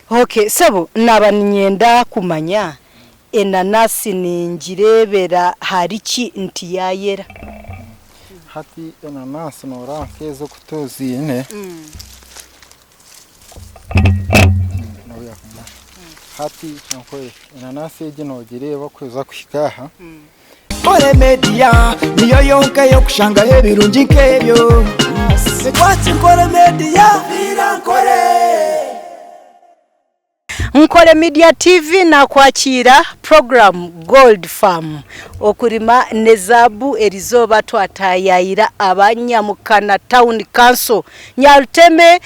Ok sebo naba ninyenda kumanya enanasi ningirebera hari ki nti yayera? Hati enanasi noraba nk'ezi oku tuziine hati enanasi egi nogireeba kuza kuhika aha. Nkore Media niyo yonka ey'okushangaho ebirungi nk'ebyo. Nikwaki Nkore Media? Viira Nkore! Nkore Media TV nakwakiira puroguramu Gold Farm okurima n'ezaabu erizooba twatayayira aba Nyamukana Town Council Nyaruteme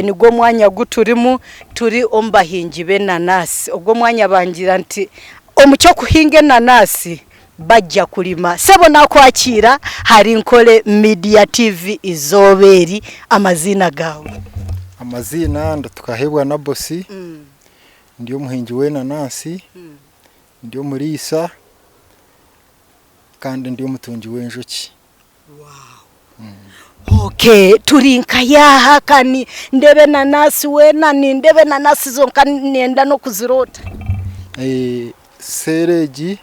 nigwo mwanya guturimu turi omu bahingi b'enanasi ogwo omwanya bangira nti Omu ky'okuhinga enanasi bajja kurima. Sebo nakwakiira hari Nkore Media TV izooba eri, amaziina gaawe? Amaziina ndi Tukahebwa Nabosi, ndi omuhingi w'enanasi, ndi omuriisa kandi ndi omutungi w'enjoki. Okay, turi nka yaaha ka nindeeba enanasi weena nindeeba enanasi zonka niinyenda n'okuziroota. Seeri egi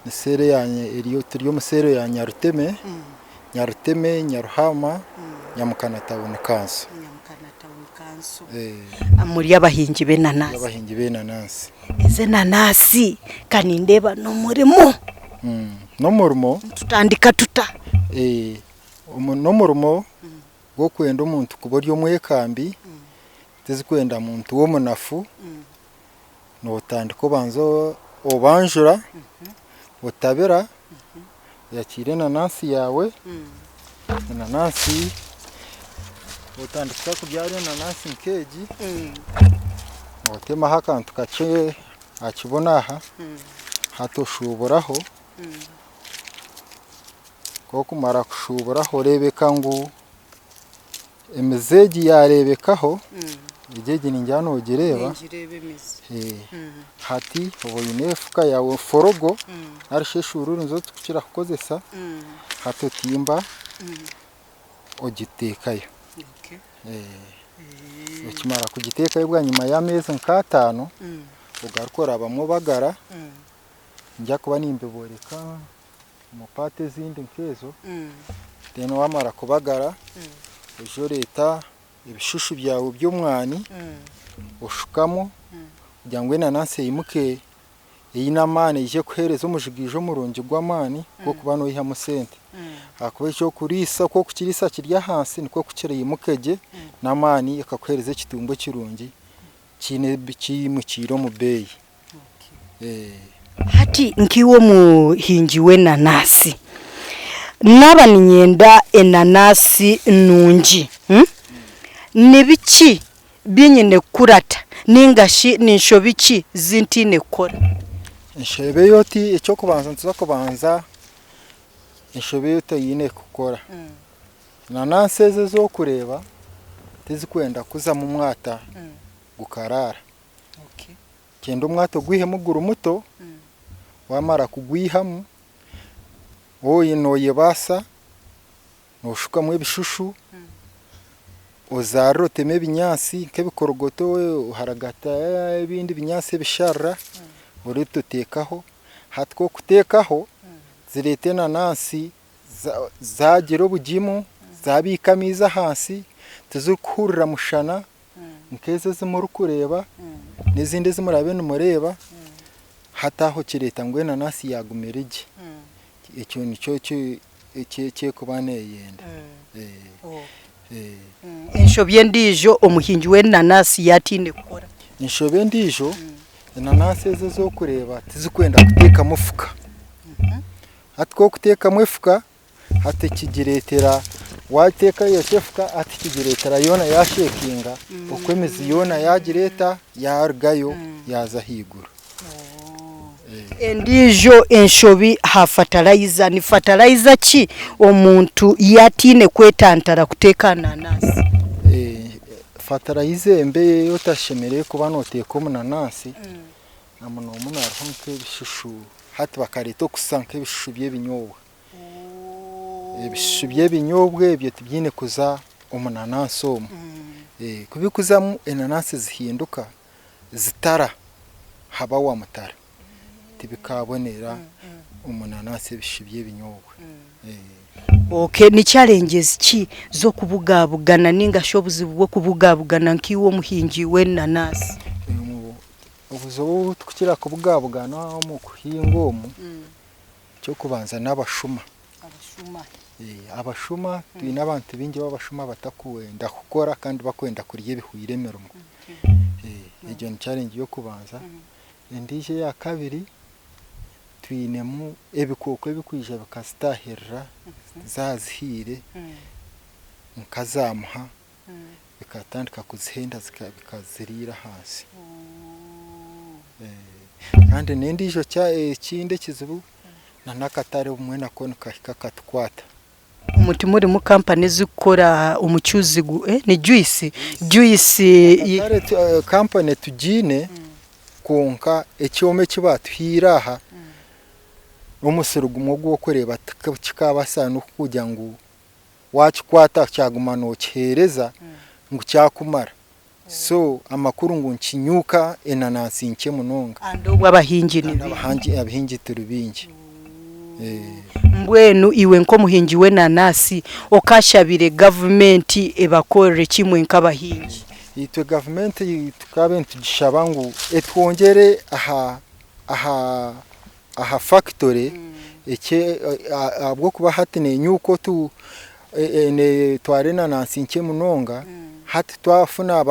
ni seeri ya turi omu seeri ya Nyaruteme, Nyaruteme, Nyaruhama, Nyamukana tawuni kanso. Muri abahingi Turi b'enanasi. abahingi b'enanasi. Ezi enanasi ka nindeeba n'omurimo. N'omurimo. Nitutandika tuta? N'omurimo gw'okwenda omuntu kuba ori omwekambi, tizikwenda muntu w'omunafu, nootandika obanza obanjura, otabira, oyakiira enanansi yaawe, enanansi otandika kubyara enanansi nk'egi, otemaho akantu kakye aha kibuno aha, hati oshuuburaho, ku orikumara kushuuburaho oreebeka ngu emizi egi yaareebekaho, egi egi ningira noogireeba, hati oba oine efuka yaawe forogo nari shi eshuururu nizo turikukira kukozesa, hati otimba ogiteekayo. Okimara kugiteekayo bwanyima y'ameezi nk'ataano, ogaruke orabamu obagara, ningya kuba nimbibooreka omu paati ezindi nk'ezo, then wamara kubagara, oije oreeta ebishushu byawe by'omwani oshukamu kugira ngu enanansi eimuke eine amaani eije kuheereza omujigaijo murungi gw'amaani gw'okuba noihamu sente. Ahakuba eky'okuriisa oku orikukiriisa kiri ahansi nikwo kiraimuke gye n'amaani ekakuheereza ekitumbwa ekirungi kiine kiimukiire omu beeyi. Hati nk'iwe omuhingi w'enanasi, naaba niinyenda enanasi nungi, ni biki bi nyine kukurata nainga shi ni nshobi ki zi ntaine kukora? Enshobi ei oti eky'okubanza nituza kubanza enshobi ei otaine kukora. Enanansi ezi ezi orikureeba tizikwenda kuzamu omwata gukaraara. Kyenda omwata ogwihemu guri muto, wamara kugwihamu noyebaasa noshukamu ebishushu, ozaarire oteme ebinyaatsi nk'ebikorogoto oharagata ebindi binyaatsi ebisharara oreete oteekaho, hati ku orikuteekaho zireeta enanansi zaagira obugimu zaabiika amaizi ahansi tizirikuhurira mushana nk'ezi ezi murikureeba n'ezindi ezi muraabe nimureeba, hati aho kireeta ngu enanasi yaaguma eri gye. Ekyo nikyo eki erikuba neeyenda. Enshobi endiijo omuhingi w'enanasi yaataine kukora. Enshobi endiijo, enanasi ezi ezi orikureeba tizikwenda kuteekamu fuka. Hati ku orikuteekamu efuka, Hati kigireetera waateekayo efuka hati kigireetera yoona yaashekinga oku emizi yoona yaagira eta yaarugayo yaaza ahaiguru. Endiijo enshobi aha fatalayiza, ni fatalayiza ki omuntu yaataine kwetantara kuteeka aha nanasi? Fatalayiza embi ei otashemereire kuba nooteeka omu nanasi na muno muno hariho nk'ebishushu hati bakareeta okusa nk'ebishushu by'ebinyobwa. Ebishushu by'ebinyobwa ebyo tibyine kuza omu nanansi omu. Ku birikuzamu enanansi zihinduka. zitara haba wa mutara tibikabonera omu nanasi ebishushi by'ebinyobwa. Okay, ni challenges ki z'okubugabugana ninga shi obuzibu bw'okubugabugana nk'iwe omuhingi w'enanasi? Obuzibu obu tukukira kubugabugana omu kuhinga omu, eky'okubanza n'abashuma. Abashuma twine abantu baingi b'abashuma abatakwenda kukora kandi bakwenda kurya ebihwaire emirimo. Egyo ni challenge y'okubanza. Endiijo eya kabiri twinemu ebikooko ebirikwija bikazitaahirira zaaba zihiire nka zaamuha bikatandika kuzihenda bikaziriira ahansi. Kandi n'endiijo ekindi ekizibu n'akatare obumwe nako nikahika katukwata. Omu timurimu kampani ezikukora omucuuzi gu eh ni juice? Juice. Akatare kampani tugiine kwonka ekyoma eki baatuhaire aha n'omusiri gumwe ogu orikureeba tikikaabaasa n'okugira ngu waakikwata kyaguma nookiheereza ngu kyakumara. So amakuru ngu nikinyuuka enanansi nkye munonga. Kandi obwo abahingi ni baingi. Abahingi turi baingi. Mbwenu iwe nk'omuhingi w'enanasi okashabire gavumenti ebakorere ki imwe nk'abahingi? Itwe gavumenti tukaaba nitugishaba ngu etwongyere aha aha aha fakitore ahabw'okuba hati nenyuka otu netwara enanansi nkye munonga hati twafuna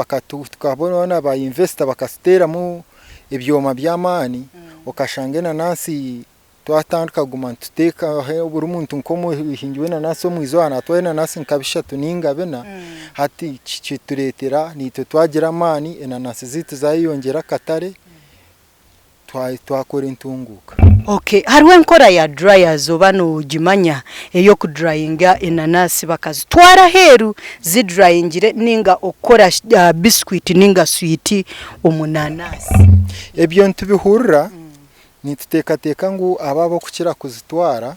tukabona ba investor bakatuteeramu ebyoma by'amaani okashanga enanansi twatandika kuguma nituteekaho buri muntu nk'omuhingi w'enanansi omu izooba naatwara enanansi nka bishatu ninga bina hati kitureetera naitwe twagira amaani enanansi zaitu zayeyongyera akatare. Twakora entunguuka. Ok hariho enkora ya dryers oba nogimanya ey'okudrayinga enanasi bakazitwara aheeru zidrayingire ninga okukora biscuit ninga switi omu nanasi? Ebyo nitubihurira, nituteekateeka ngu abo ab'okukira kuzitwara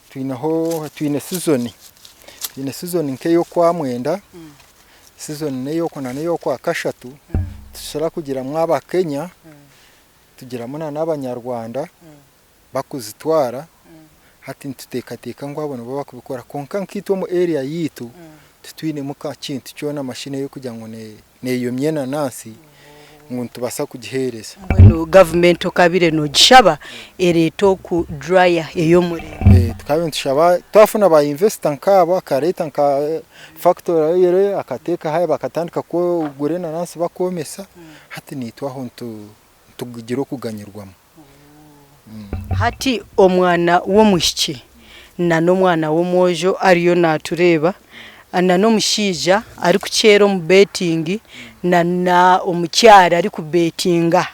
twineho twine sizoni, twine sizoni nk'ey'okwamwenda, sizoni n'ey'okwakashatu, nitusobola kugiramu abakenya, tugiramu n'abanyarwanda bakuzitwara, hati nituteekateeka ngu abo nibo bakubikora kwonka nkaitwe omu area yaitu titwinemu kintu kyona mashini ey'okugira ngu neeyomya enanansi ngu nitubaasa kugiheereza. Mbwenu gavumenti okabaire noogishaba ereete oku dryer ey'omurembe? Tukaba nitushaba twafuna ba investor nkaabo akareeta nka factory ere akateeka haayo bakatandika kugura enanansi bakwomesa hati naitwe aho nitugira okuganyirwamu. Hati omwana w'omwishiki n'omwana w'omwojo ariyo naatureeba n'omushaija arikukyera omu betingi n'omukyara arikubetinga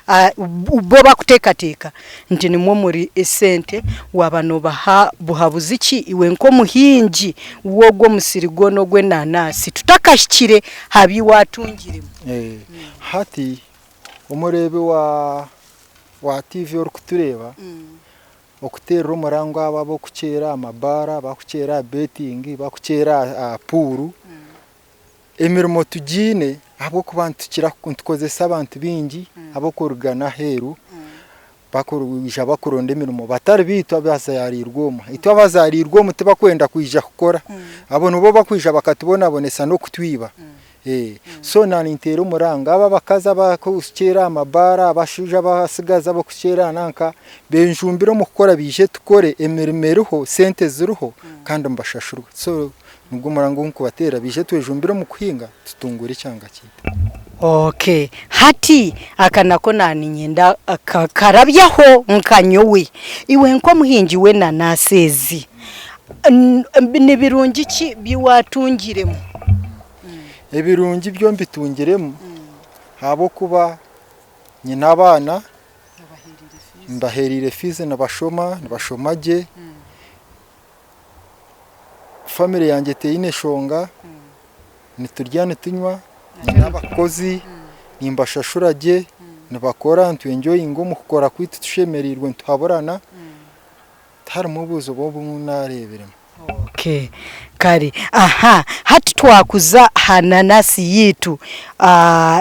bo bakuteekateeka nti nimwo muri esente waaba noobaha buhabuzi ki iwe nk'omuhingi w'ogwo omusiri gwona ogw'enanasi tutakahikire aha bi waatungiremu? Hati omureebi wa wa TV orikutureeba, okuteerera omurangwa abo abarikukyera aha mabaara, abarikukyera aha betingi, abarikukyera aha puuru, emirimo tugiine ahabw'okuba nitukira nitukozesa abantu baingi abarikuruga n'aheeru barikwija barikuronda emirimo batari baitu abazaariirwe omu. Itwe abazaariirwe omu tibakwenda kwija kukora, abo nibo barikwija bakatubonabonesa n'okutwiba. So naanye ninteera omuranga abo abakazi abarikukyera aha mabaara, abashaija abatsigazi abarikukyera aha nanka, bejumbire omu kukora baije tukore emirimo eriho, sente ziriho kandi nibashashurwa. So nigwo muranga ogu ndikubateera baije twejumbire omu kuhinga tutunguure ekyanga kyaitu. Okay, hati aka nako naaniinyenda karabyaho nka nyowe. Iwe nk'omuhingi w'enanaasi ezi, ni birungi ki ebi waatungiremu? Ebirungi byo mbitungiremu ahabw'okuba nyine abaana, mbahereire fiizi nibashoma, nibashoma gye, famire yangye teine nshonga, niturya nitunywa, nyine abakozi nimbashashura gye, nibakora nitwenjoyinga omu kukora kwaitu tushemereirwe nituhaburana, tiharimu obuzibu obu naareebiremu. Okay. Kare. Aha, hati twakuza aha nanasi yaitu,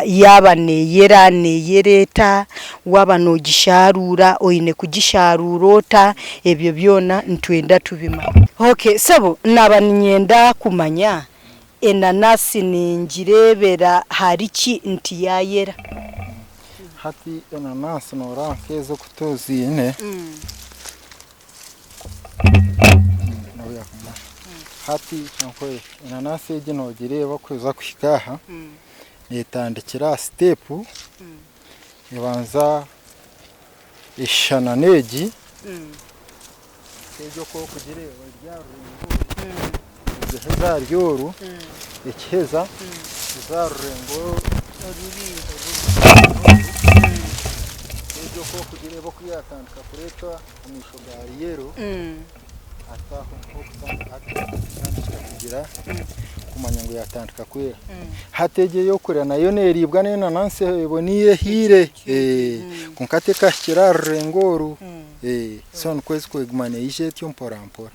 yaaba neeyera, neeyera eta? Waaba noogisharuura oine kugisharuura ota? Ebyo byona nitwenda tubimanye. Okay, sebo naaba niinyenda kumanya enanasi ningireebera hari ki nti yaayera? Hati enanasi nooraba nk'ezi oku tuziine. Hati enanasi egi nogireeba kuza kuhika aha netandikira aha sitepu ebanza eshushana n'egi egi oku orikugireeba eri aha rurengo oru egiheza ahari oru ekiheza eza aha rurengo egi oku orikugireeba oku yatandika kureetwa amaisho ga yero hati aho niho orikutandikira kugira kumanya ngu yatandika kwera. Hati egi ey'okurya nayo neriibwa n'enanansi eboneire ehiire kwonka tekahikire aha rurengo oru so nikwo erikuguma neija etyo mpora mpora.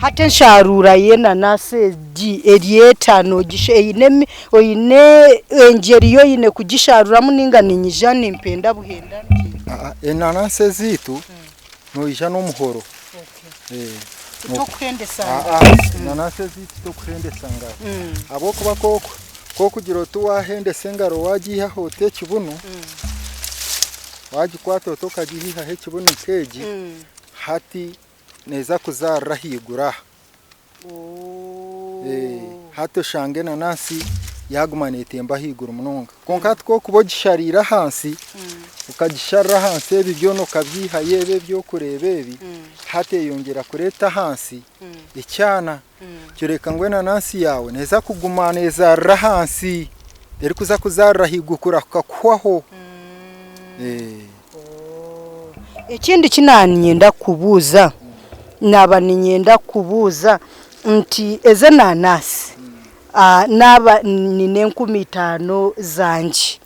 Hati ensharuura y'enanasi egi eri eta? Oine engyeri ei oine kugisharuuramu nainga niinyija nimpenda buhenda nti? Enanansi ezaitu noija n'omuhoro. Tokuhendesa ngaro. Enanansi ezaitu tokuhendesa ngaro ahabw'okuba ku orikugira oti wahendesa engaro wagiihaho oti ekibunu, wagikwata oti okagiihaho ekibunu nk'egi, hati neeza kuzaarira ahaiguru aha. Hati oshange enanansi yaaguma neetemba ahaiguru munonga. Kwonka hati ku orikuba ogishariire ahansi, okagisharira ahansi ebi byona okabyihayo ebi ebi orikureeba ebi, hati eyongyera kureeta ahansi ekyana. Kyoreka ngu enanansi yaawe neeza kuguma neezaarira ahansi, terikuza kuzaarira ahaiguru kurahuka kuhwaho. Ekindi eki naanyenda kukubuuza, naaba niinyenda kukubuuza nti ezi enanasi naaba nyine enkumi itaano zangye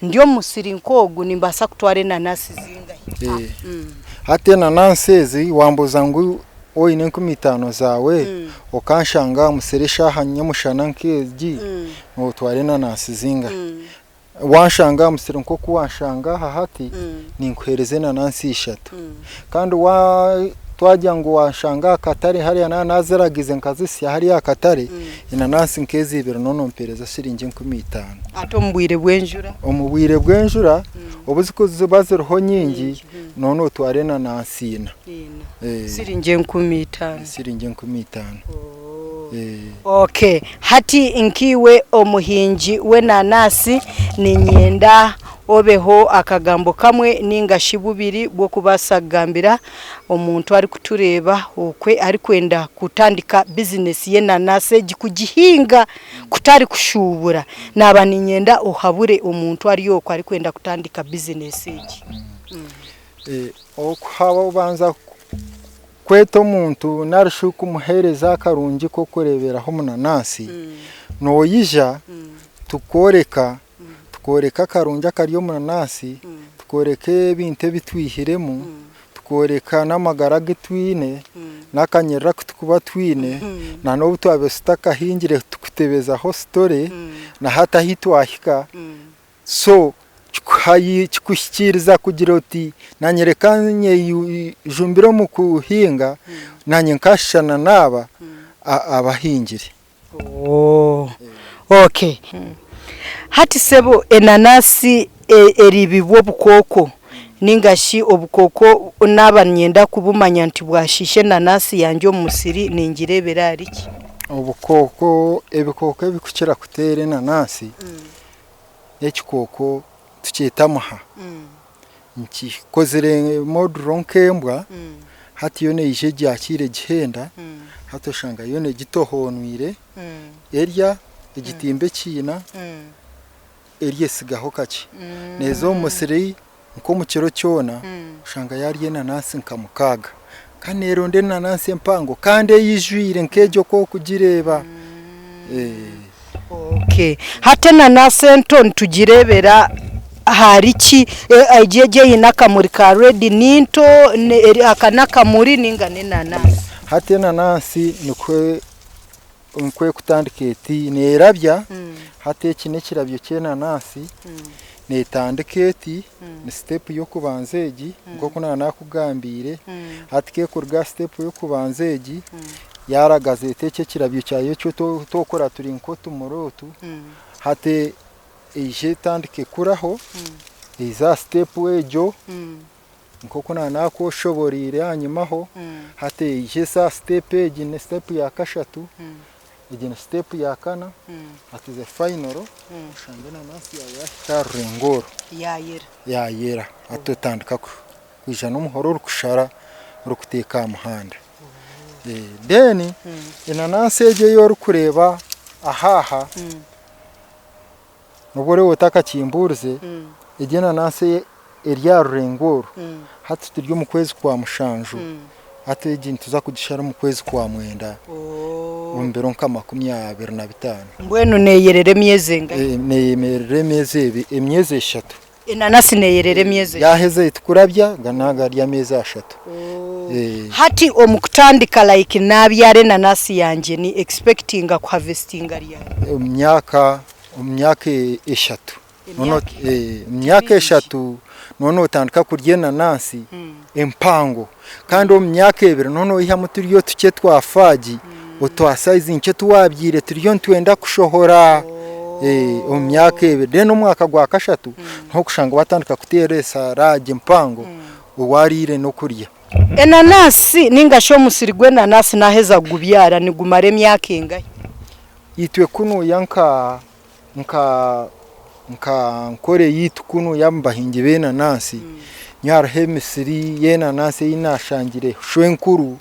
ndi omu musiri nk'ogu nimbaasa kutwara enanasi zingahi? Hati enanansi ezi wambuuza ngu oine enkumi itaano zaawe okanshanga aha musiri eshaaha nyomushana nk'egi nootwara enanansi zingahi? Wanshanga aha musiri nk'oku wanshanga aha hati, ninkuheereza enanansi ishatu. Kandi twagira ngu wanshanga aha katare hariya naaba naaziragize nkazisya hariya aha katare, enanansi nk'ezi ibiri nooba nompeereza shiringi 5000. Hati omu bwire bw'enjura? Omu bwire bw'enjura obu zirikuba ziriho nyingi, nooba nootwara enanansi ina. Siringi 5000. Siringi 5000. Okay, hati nk'iwe omuhingi w'enanasi niinyenda obeho akagambo kamwe nainga shi bubiri bw'okubaasa kugambira omuntu arikutureeba okwe arikwenda kutandika bizinesi y'enanasi egi kugihinga kutari kushuubura. Naaba niinyenda ohabure omuntu ari okwo arikwenda kutandika bizinesi egi. Okuhaba obanza kweta omuntu nari shi kumuheereza akarungi k'okureeberaho omunanansi, noija tukworeka, tukworeka akarungi akari omu nanansi, tukworeka ebintu ebi twihiremu, tukworeka n'amagara agu twine, n'akanyiriro aku turikuba twine, na n'obu twabaire tutakahingire tukutebezaho sitore, na hati ahu twahika. So kikuhikiiriza kugira oti nanye reka nyejumbire omu kuhinga nanye nkashushana n'aba abahingire. Okay. Hati sebo enanasi eribibwa obukooko ninga shi obukooko naaba niinyenda kubumanya nti bwashiisha enanasi yangye omu musiri ningireebera ahari ki? Obukooko, ebikooko ebikukira kuteera enanasi N'ekikooko tukyeta muha. Kikozire moduro nk'embwa, hati yoona eija egyakiire egihenda, hati oshanga yoona egitohonwire, erya egitimba ekiina, erya etsigaho kakye. Neeza omu musiri nk'omu kiro kyona, oshanga yaarya enanansi nka mukaaga. Kandi neeronda enanansi empango kandi eijwire nk'egi oku orikugireeba. Okay. Hati enanasi ento nitugireebera ahari ki? Egi egi eine akamuri ka redi ni nto, aka n'akamuri nainga n'enanasi? Hati enanansi nikwo nikwo ekutandika eti neerabya, hati eki n'ekirabyo ky'enanansi, neetandika eti, ni sitepu y'okubanza egi nk'oku naanakugambiire, hati ku ekuruga aha sitepu y'okubanza egi, yaaragaza eti eki ekirabyo kyayo eki otu okura turi nk'otumuri otu, hati eije etandike kukuraho, eize aha sitepu egyo, nk'oku naanakwoshoboreire ahanyimaho, hati eije aha sitepu egi ni sitepu ya kashatu, egi ni sitepu ya kana, hati the final oshange enanansi yaawe yaahika aha rurengo oru. Yaayera. Yaayera, hati otandika kwija n'omuhoro orikushara orikuteeka aha muhanda. Then enanansi egi ei orikureeba aha aha, N'obu oraba otakakimbuurize, egi enanansi eri aha rurengo oru, hati turi omu kwezi kwa mushanju, hati egi nituza kugishara omu kwezi kwa mwenda omu biro nka 25. Mbwenu neyerera emyezi engahi? Neyemerera emyezi emyezi eshatu. Enanasi neyerera emyezi eshatu? Yaheza eti kurabya, gari amezi ashatu. Hati omu kutandika like nabyara enanasi yangye ni expectinga ku harvestinga ryari? Omu myaka eshatu. Omu myaka eshatu noba notandika kurya enanansi empango kandi omu myaka ebiri noba noihamu turiya otukye twa faagi otwa sayizi nkye otu wabyaire turiyo nitwenda kushohora omu myaka ebiri. Then omwaka gwa kashatu niho orikushanga watandika kuteera esaraagi mpango owariire n'okurya. Enanansi ninga shi omusiri gw'enanansi naheza kugubyara nigumara emyaka engahi? Itwe kunuya nka nka nka nkore yaitu kunuya omu bahingi b'enanansi, nyowe hariho emisiri y'enanansi ei naashangire shwenkuru,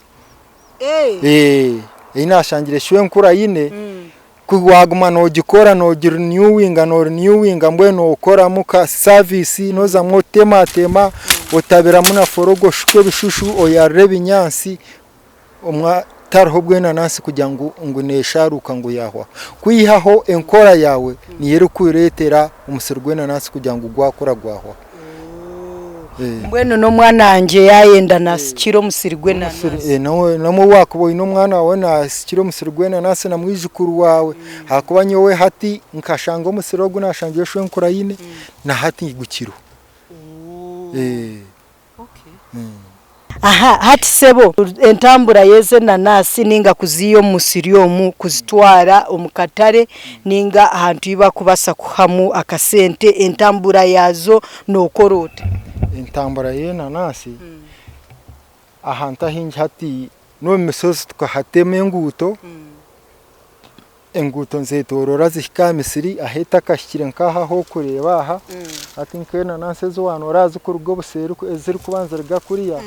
ei naashangire shwenkuru aine, ku waaguma noogikora noogiriniyuwinga nooriniyuwinga mbwenu okoramu ka saviisi noozamu otematema, otabiramu na forogo oshuka ebishushu oyarira ebinyaatsi. Tihariho bw'enanansi kugira ngu neesharuuka ngu yaahwaho. Kwihaho enkora yaawe niyo erikureetera omusiri gw'enanansi kugira ngu gwakura gwahwaho. Mbwenu n'omwana wangye yaayenda naasikira omusiri gw'enanansi? N'obu waakuba oine omwana waawe naasikira omusiri gw'enanansi na mwijukuru waawe ahakuba nyowe hati nkashanga omusiri ogu naashangire shwenkuru aine na hati gukiriho. Aha hati sebo entambura y'ezi enanasi ninga kuziiha omu musiri omu kuzitwara omu katare ninga ahantu ahu barikubaasa kuhamu akasente entambura yaazo nookora ota? Entambura y'enanasi ahantu ahaingi hati n'omu mishozi tukahatema enguuto. Enguuto nizetoorora zihika aha misiri ahu etakahikire nk'aha ahu orikureeba aha. Hati nk'enanansi ezi waaba nooreeba zirikuruga obuseeri ezirikuba niziruga kuriya,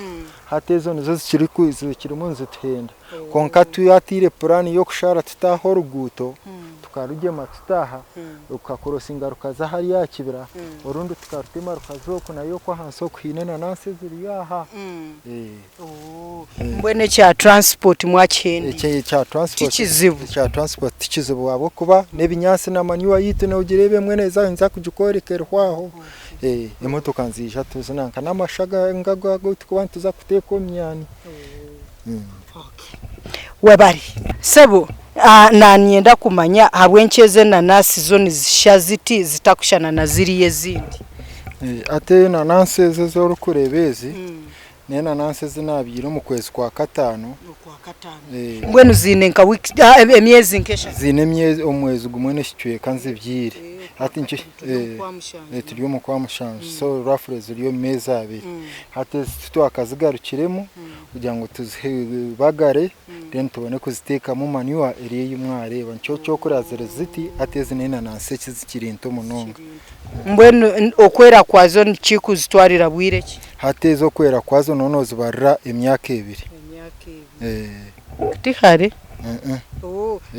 hati ezo nizo zikirimu nizituhenda. Kwonka twataire puraani y'okushara tutaaha oruguuto, tukarugyema tutaaha, rukakorosinga rukaza hariya aha kibira, orundi tukarutema rukaza oku nayo oku ahansi oku haine enanansi eziriyo aha. Mbwenu ekya transport mwakihendeire? Ekya transport Tikizibu. Ekya transport tikizibu ahabw'okuba n'ebinyaatsi na manure yaitu nogireeba emwe neeza ninza kugikworeka eriho aho. Emotoka niziija tuzinanka n'amasha ngago agu turikuba nituza kuteeka omu myani. Webare sebo nanyenda kumanya ahabw'enki ezi enanasi zo nizishusha ziti zitakushushana na ziriya ezindi? Hati enanansi ezi ezi orikureeba ezi N'enanansi ezi naabyire omu kwezi kwa kataano. Mbwenu ziine nka wiiki emyezi nk'eshatu? Ziine emyezi omwezi gumwe n'ekicweka nzibyaire. Hati nikyo turi omu kwa mushanju so roughly ziri omu meezi abiri. Hati ezi titwakazigarukiremu kugira ngu tuzibagare then tubone kuziteekamu manure eri ei mwareeba. Nikyo ky'okureba ziri ziti hati ezi n'enanansi eki zikiri nto munonga. Mbwenu okwera kwazo nikikuzitwarira bwire ki? Hati ezo okwera kwazo noba nozibarira emyaka ebiri. Ti hare.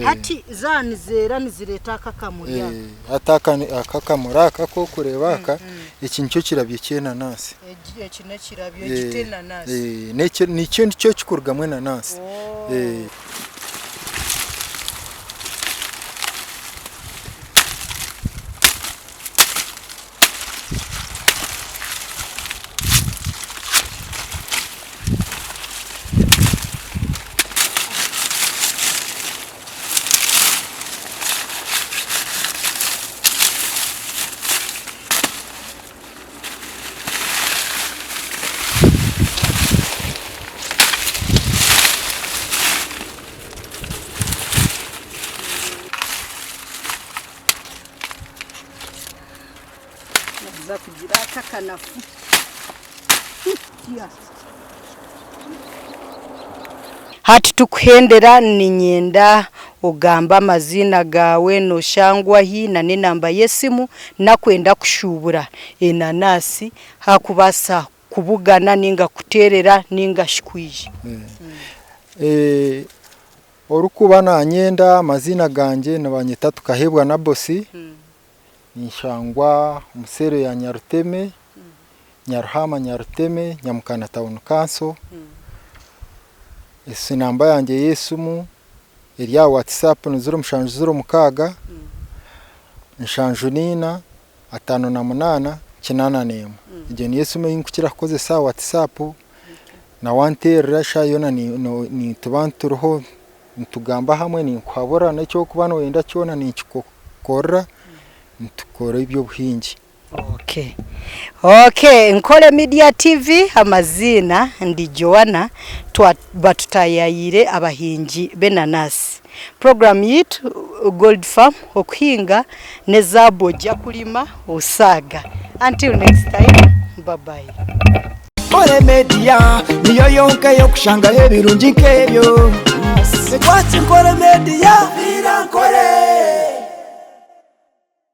Hati zaaba nizeera nizireeta aka akamuri aka. Hati aka akamuri aka aku orikureeba aka, eki nikyo kirabyo ky'enanansi. Eki n'ekirabyo egi t'enanansi. Nikyo nikyo kirikurugamu enanansi. Kuza kugira aka akanafu. Hati tukuhendera niinyenda ogambe amaziina gaawe, nooshangwa hi na n'enamba y'esimu n'akwenda kushuubura enanaasi akubaasa kubugana ninga kuteerera ninga shi kwija. Orikuba nanyenda amaziina gangye nibanyeta Tukahebwa Nabosi, ninshangwa omu seero ya Nyaruteme, Nyaruhama Nyaruteme, Nyamukana Town Council. Enamba yangye y'esimu eri aha WhatsApp ni 0706 74 58 81. Egyo niyo esimu ei ndikukira kukozesa aha WhatsApp na wanteerera eshaaha yoona nituba turiho nitugamba hamwe ninkuhabura n'eki orikuba nooyenda kyona ninkikukorera nitukora eby'obuhingi. Okay. Okay, Nkore Media TV amaziina ndi Joanna twaba tutaayayiire abahingi b'enanasi. Puroguramu yaitu Gold Farm okuhinga n'ezaabu ojja kurima osaaga. Until next time, bye bye. Nkore Media niyo yonka ey'okushangaho ebirungi nk'ebyo. Ekwatsi Nkore Media. Nkore.